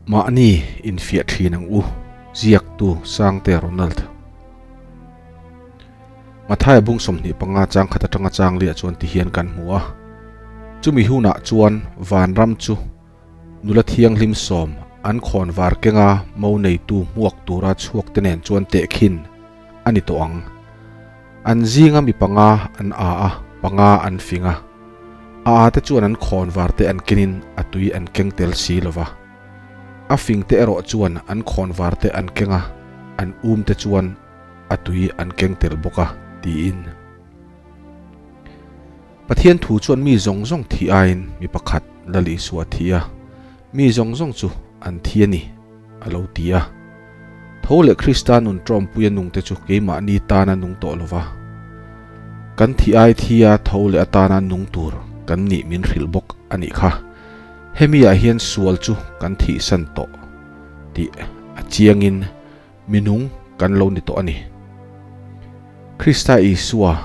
Mahni infiah thin ang u, ziaktu Sangte Ronald. Mathaia bung 25 chang khat atanga chang liah chuan ti hian kan hmu a. Chumi hunah chuan vanram chu nula thianghlim sawm an khawn var kenga mo neitu hmuak tura chhuak te nen chuan tehkhin a ni tawh ang. An zinga mi panga an a a, panga an fing a. A a te chuan an khawn var te an kenin a tui an keng tel si lo va. A fing te erawh chuan an khawn var te an keng a, an um te chuan a tui an keng tel bawk a, tiin. Pathian thu chuan mi zawng zawng thi aiin mi pakhat Lal Isua thi a, mi zawng zawng chu an thi a ni, a lo ti a. Tho leh Krista nun ṭawmpuia nungte chu keimahni tana nung tawh lo va, kan thi ai thia tho leh atana nung tur kan nih min hrilh bawk a nih kha. Hemi ah hian sual chu kan thihsan tawh tih a chiangin minung kan lo ni tawh a ni. Krista Isua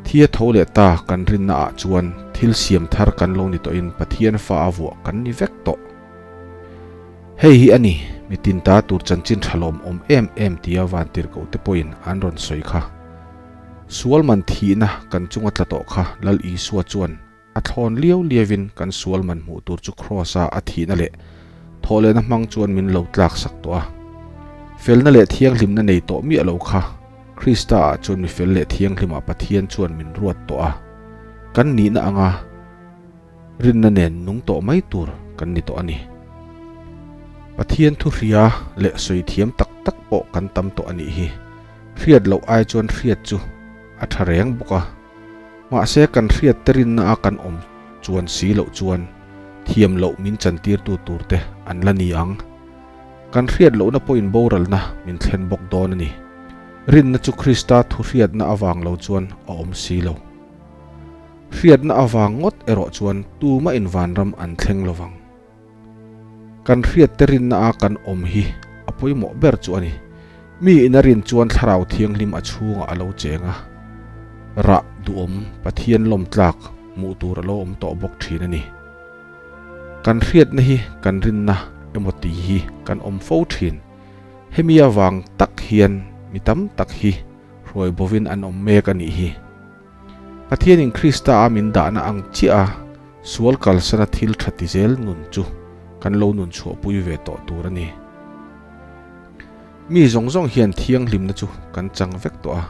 thia tho leh ta kan rinna ah chuan thil siam thar kan lo ni tawhin Pathian fa a vuah kan ni vek tawh. Hei hi a ni, mi tinta tur chanchin tha lawm awm em em tia vantirhkoh te pawhin an rawn sawi kha. Sual man thihna kan chunga tla tawh kha Lal Isua chuan a thlawn liau liauin kan sual man hmuh tur chu Kraws-a a thihna leh thawhlehna hmang chuan min lo tlak sak tawh a. Felna leh thianghlimna nei tawh miah lo kha Krista-ah chuan mi fel leh thianghlimah Pathian chuan min ruat tawh a. Kan nihna anga Rinna nen nung tawh mai tur kan ni tawh a ni. Pathian thu hria leh sawi thiam tak tak pawh kan tam tawh a nih hi. Hriat loh ai chuan hriat chu a tha reng bawk a. Mahse kan hriat te rinna a kan awm chuan si loh chuan thiam loh min chantirtu tur te an la ni ang. Kan hriat lohna pawhin boralna min thlen bawk dawn a ni. Rinna chu Krista thu hriatna avang lo chuan a awm si lo. Hriatna avang ngawt erawh chuan tuma in vanram an thleng lovang. Kan hriatte rinna a kan awm hi a pawimawh ber chu a ni. Mi in a rin chuan Thlarau Thianghlim a chhungah a lo cheng a, rah duhawm Pathian lawm tlak hmuh tur a lo awm tawh bawk thin a ni. Kan hriatna hi kan rinna emaw ti hi kan awm fo thin. Hemi avang tak hian mi tam tak hi hruai bovin an awm mek a nih hi. Pathianin Krista a min dahna ang chiah a sual kalsana thil tha ti zel nun chu kan lo nun chhuahpui ve tawh tur a ni. Mi zawng zawng hian thianghlimna chu kan chang vek tawh a,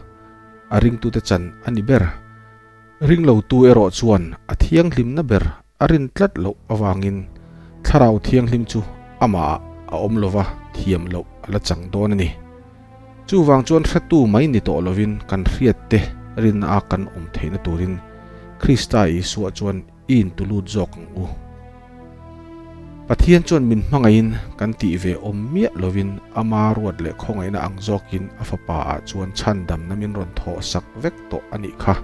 a ringtute chan a ni ber. Ringlotu erawh chuan a thianghlimna ber a rin tlat loh avangin Thlarau Thianghlim chu amahah a awm lova thiam loh a la chang dawn a ni. Chuvang chuan hretu mai ni tawh lovin kan hriatte rinna a kan awm theihna turin Krista Isua chuan i intulut zawk ang u. Pathian chuan min hmangaihin kan tih ve awm miah lovin ama ruat leh khawngaihna ang zawkin a fapa ah chuan chhandamna min rawn thawh sak vek tawh a nih kha.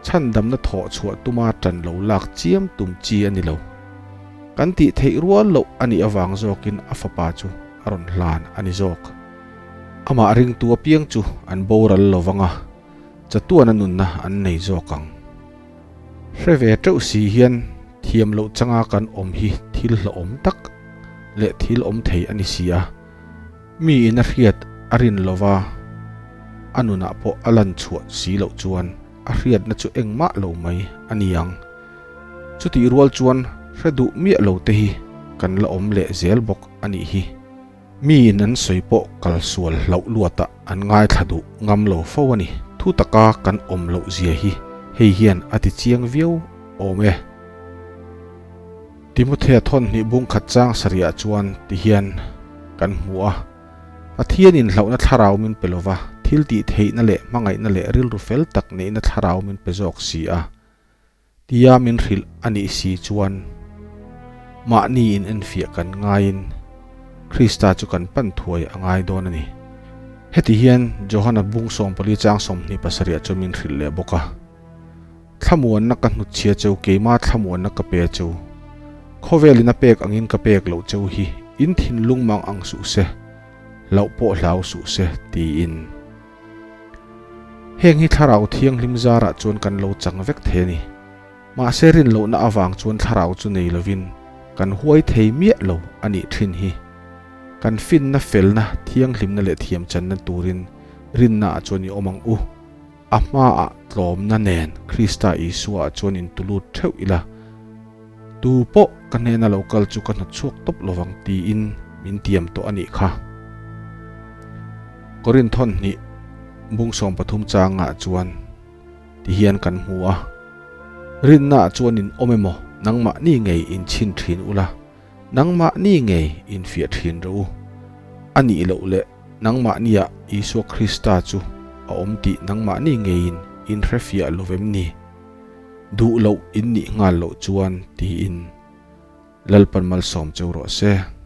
Chhandamna thawh chhuah tuma tan lo lak chiam tum chi a ni lo. Kan tih theih rual loh a nih avang zawkin a fapa chu a rawn hlan a ni zawk. Amah ringtu apiang chu an boral lo vang a, chatuana nunna an nei zawk ang. Hre ve teuh si hian thiam loh changa kan awm hi thil hlauhawm tak leh thil awm thei a ni si a. Mi in a hriat a rin lova a nunah pawh a lan chhuah si loh chuan a hriatna chu engmah lo mai a ni ang. Chutih rual chuan hre duh miah lo te hi kan la awm leh zel bawk a nih hi. Mi in an sawi pawh kal sual hlauh luatah an ngaithla duh ngam lo fo a ni. Thu taka kan awm loh zia hi hei hian a ti chiang viau awm e. Timothea thawnhnih bung khat chang sarihah chuan ti hian kan hmu a, Pathianin hlauhna thlarau min pe lova, thil tih theihna leh hmangaihna leh rilru fel tak neihna thlarau min pe zawk si a, tia min hrilh a nih si chuan mahni in enfiah kan ngaiin Krista chu kan pan thuai a ngai dawn a ni. Heti hian Johana bung 14 chang 27 ah chuan min hrilh leh bawk a. Thlamuanna ka hnutchhia cheu, keima thlamuanna ka pe cheu. Khawvelin a pek angin ka pek loh cheu hi in thinlung mang ang suh se, hlauh pawh hlau suh se, tiin. Heng hi Thlarau Thianghlim zarah chuan kan lo chang vek thei a ni. Mahse rin lohna avang chuan Thlarau chu nei lovin Kan huai thei miah lo a nih thin hi. Kan finna felna thianghlimna leh thiamchanna turin rinna ah chuan i awm ang u. A hmaah tlawmna nen Krista Isua ah chuan intulut theuh ila, tu pawh ka hnena lo kal chu ka hnawtchhuak tawp lovang tiin min tiam tawh a nih kha. Korinthon hnih bung 13 changah chuan ti hian kan hmu a, Rinna ah chuan in awm emaw nangmahni ngei inchhin thin ula, Nangmahni ngei infiah thin rawh u. A nih loh leh nangmahniah Isua Krista chu a awm tih nangmahni ngeiin in hrefiah lo vem ni? Duh loh in nih nghal loh chuan tiin Lalpan malsawm cheu rawh se.